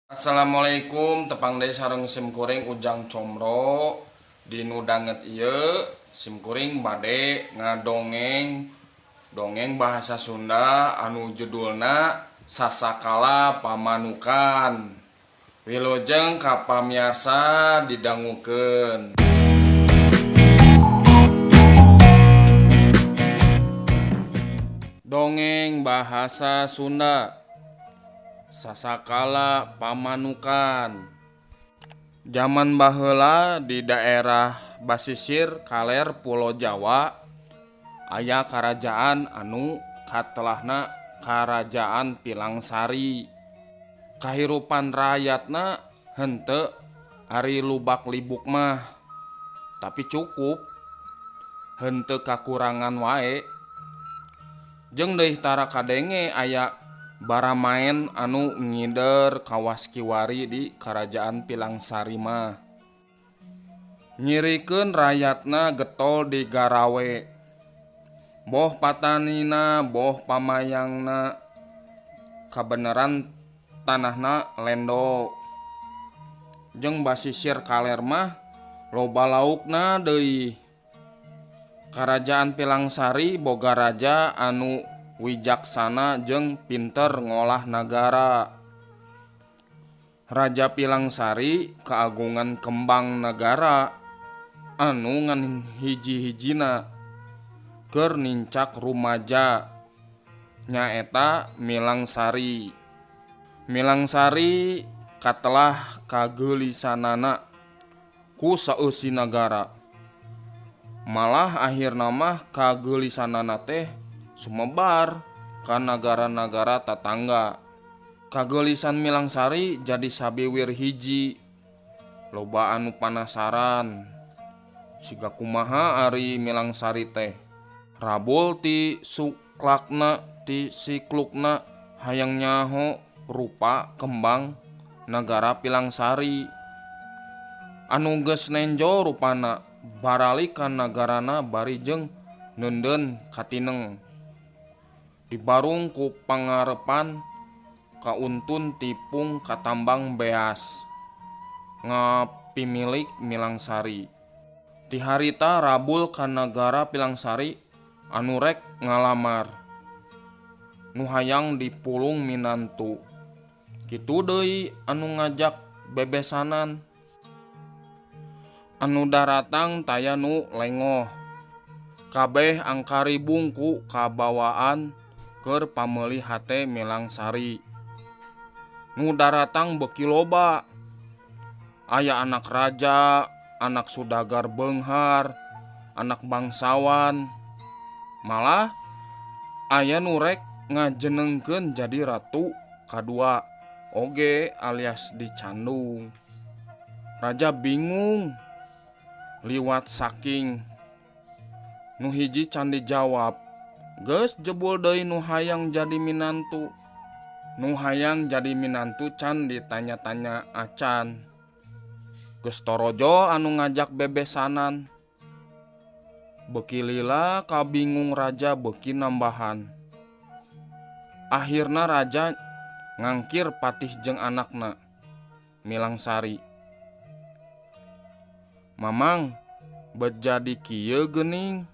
Assalamualaikum, tepang deui sareng sim kuring Ujang Comro. Dinu danget ieu sim kuring bade ngadongeng dongeng bahasa Sunda anu judulna Sasakala Pamanukan. Wilujeng ka pamiarsa didangukeun. Dongeng bahasa Sunda Sasakala Pamanukan. Jaman baheula di daerah basisir kaler Pulo Jawa aya karajaan anu katelahna Karajaan Pilangsari. Kahirupan rayatna henteu ari lubak libuk mah, tapi cukup henteu kakurangan wae. Jeung deui tara kadenge aya baramaen anu ngider kawas kiwari di Karajaan Pilangsari mah. Nyirikeun rayatna getol digarawe. Boh patanina boh pamayangna kabeneran tanahna lendo. Jeung basisir kaler mah loba laukna deui. Karajaan Pilangsari boga raja anu wijaksana jeung pinter ngolah nagara. Raja Pilangsari kagungan kembang nagara anu ngan hiji-hijina keur nincak rumaja nyaeta Milangsari. Milangsari katelah kageulisanana ku saeusi nagara. Malah akhirna mah kageulisanana teh sumebar ka nagara-nagara tatangga. Kageulisan Milangsari jadi sabiwir hiji. Loba anu panasaran siga kumaha ari Milangsari teh. Rabul ti suklakna ti siklukna hayang nyaho rupa kembang nagara Pilangsari. Anu geus nenjo rupana baralik ka nagarana bari jeung neundeun katineng. Dibarung ku pangarepan kauntun tipung katambang beas ngapimilik Milangsari. Ti harita rabul ka nagara Pilangsari anu rek ngalamar. Nu hayang dipulung minantu. Kitu deui anu ngajak bebesanan. Anu daratang taya nu lengoh. Kabeh angkaribung ku kabawaan keur pameuli hate Milangsari. Nu daratang beuki loba. Aya anak raja, anak sudagar beunghar, anak bangsawan. Malah aya nu rek ngajenengkeun jadi ratu kadua oge alias dicandung. Raja bingung liwat saking nu hiji can dijawab geus jebul deui nu hayang jadi minantu. Nu hayang jadi minantu can ditanya-tanya acan. Geus torojol anu ngajak bebesanan. Beuki lila kabingung raja beuki nambahan. Akhirna raja ngangkir patih jeung anakna Milangsari. Mamang bet jadi kieu geuning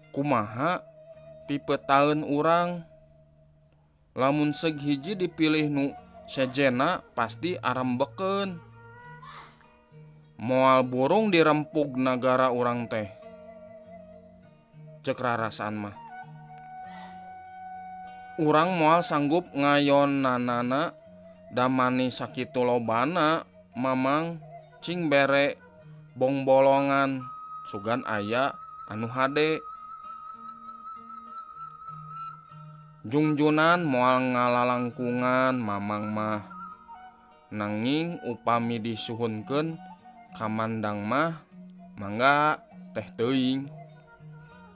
kumaha pipetaeun urang. Lamun seug hiji dipilih nu sejenna pasti arembekeun. Moal burung dirempug nagara urang teh. Ceuk rarasaan mah. Urang moal sanggup ngayonanana damani sakitu lobana mamang cing bere bongbolongan sugan aya anu hade. Jungjunan moal ngalalangkungan mamang mah. Nanging upami disuhunkeun kamandang mah mangga teh teuing.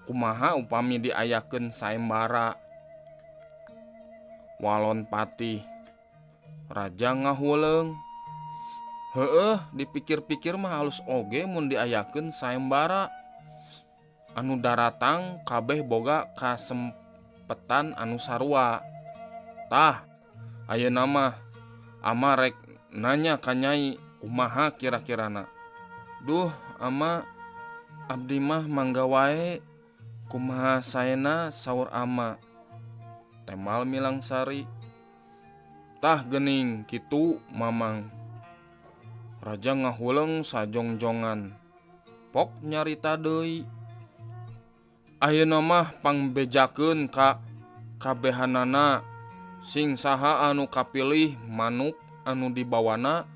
Kumaha upami diayakeun saembara. Walon patih raja ngahuleung. Heueuh dipikir-pikir mah halus oge mun diayakeun saembara. Anu daratang kabeh boga kasempetan anu sarua. Tah ayeuna mah ama rek nanya ka Nyai kumaha kira-kirana. Duh ama abdi mah mangga wae kumaha saena saur ama. Temal Milangsari. Tah geuning kitu Mamang. Raja ngahuleng sajongjongan. Pok nyarita deui. Ayeuna mah pangbejakeun ka kabehanana sing saha anu kapilih manuk anu dibawana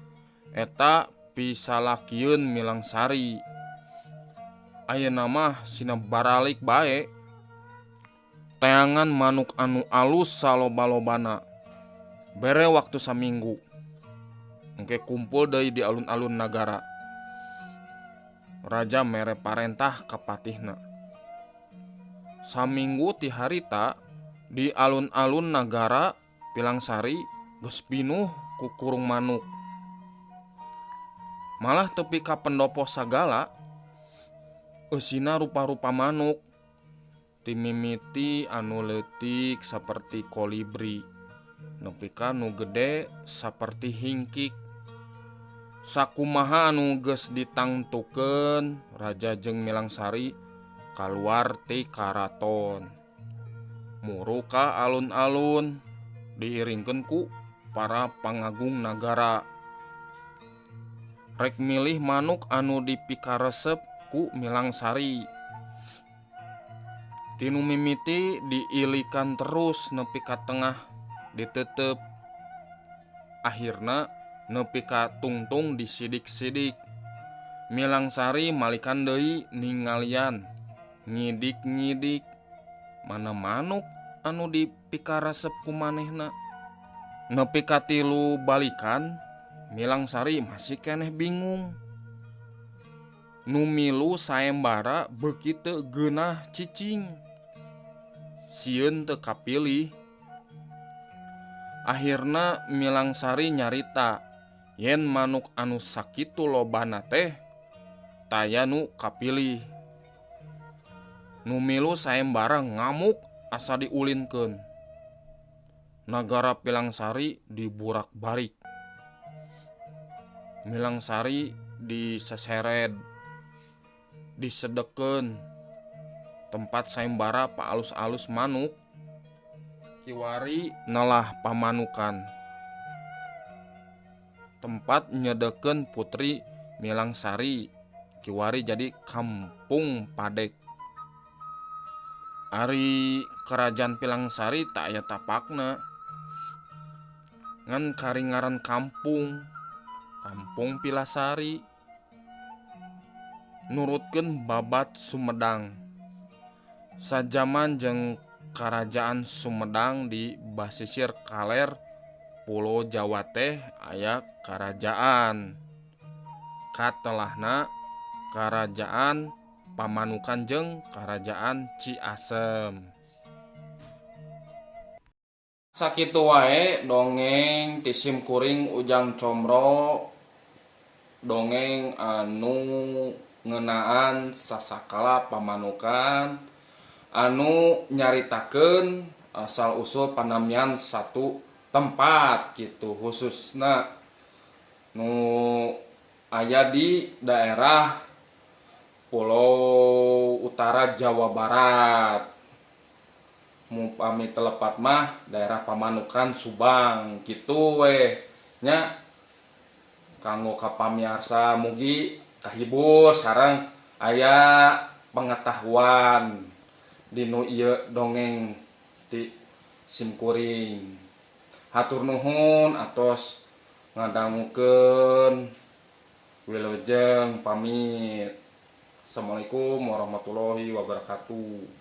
eta pisalakieun Milangsari. Ayeuna mah sina baralik bae. Teangan manuk anu alus saloba-lobana. Bere waktu saminggu. Engke kumpul deui di alun-alun nagara. Raja mere parentah ka patihna. Saminggu ti harita di alun-alun nagara Pilangsari geus pinuh ku kurung manuk. Malah tepi ka pendopo sagala eusina rupa-rupa manuk. Ti mimiti anu leutik saperti kolibri nepi ka nu gede saperti hingkik. Sakumaha anu geus ditangtukeun raja jeung Milangsari kaluar ti karaton. Muru ka alun-alun diiringkeun ku para pangagung nagara. Rek milih manuk anu dipikaresep ku Milangsari. Tinu mimiti diilikan terus nepi ka tengah ditetep. Akhirna nepi ka tungtung disidik-sidik. Milangsari malikan deui ningalian, ngidik-ngidik mana manuk anu dipikaresep ku manehna. Nepi ka tilu balikan Milangsari masih keneh bingung. Nu milu saembara beuki teu geunah cicing. Sieun teu kapilih. Akhirna Milangsari nyarita yen manuk anu sakitu lobana teh taya nu kapilih. Nu milu saembara ngamuk asa diulinkeun. Nagara Pilangsari diburak-barik. Milangsari disesered, disedekeun. Tempat saembara paalus-alus manuk kiwari nelah pamanukan. Tempat nyedekeun putri Milangsari kiwari jadi kampung Padek. Ari kerajaan Pilangsari tak aya tapakna. Ngan karingaran kampung, Kampung Pilasari. Nurutkeun babat Sumedang. Sajaman jeung Karajaan Sumedang di basisir kaler Pulo Jawa teh aya karajaan. Katelahna Karajaan Pamanukan jeung Karajaan Ciasem. Sakitu wae dongeng ti sim kuring Ujang Comro, dongeng anu ngeunaan sasakala pamanukan anu nyaritakeun asal usul panamian satu tempat gitu, khususna nu aya di daerah Pulau Utara Jawa Barat. Mupami telepat mah daerah Pamanukan Subang gitu weh nya. Kanggo ka pamiarsa mugi kahibur sareng aya pengetahuan dinu ieu dongeng ti simkuring. Hatur nuhun atos ngadangukeun. Wilujeng pamit. Assalamualaikum warahmatullahi wabarakatuh.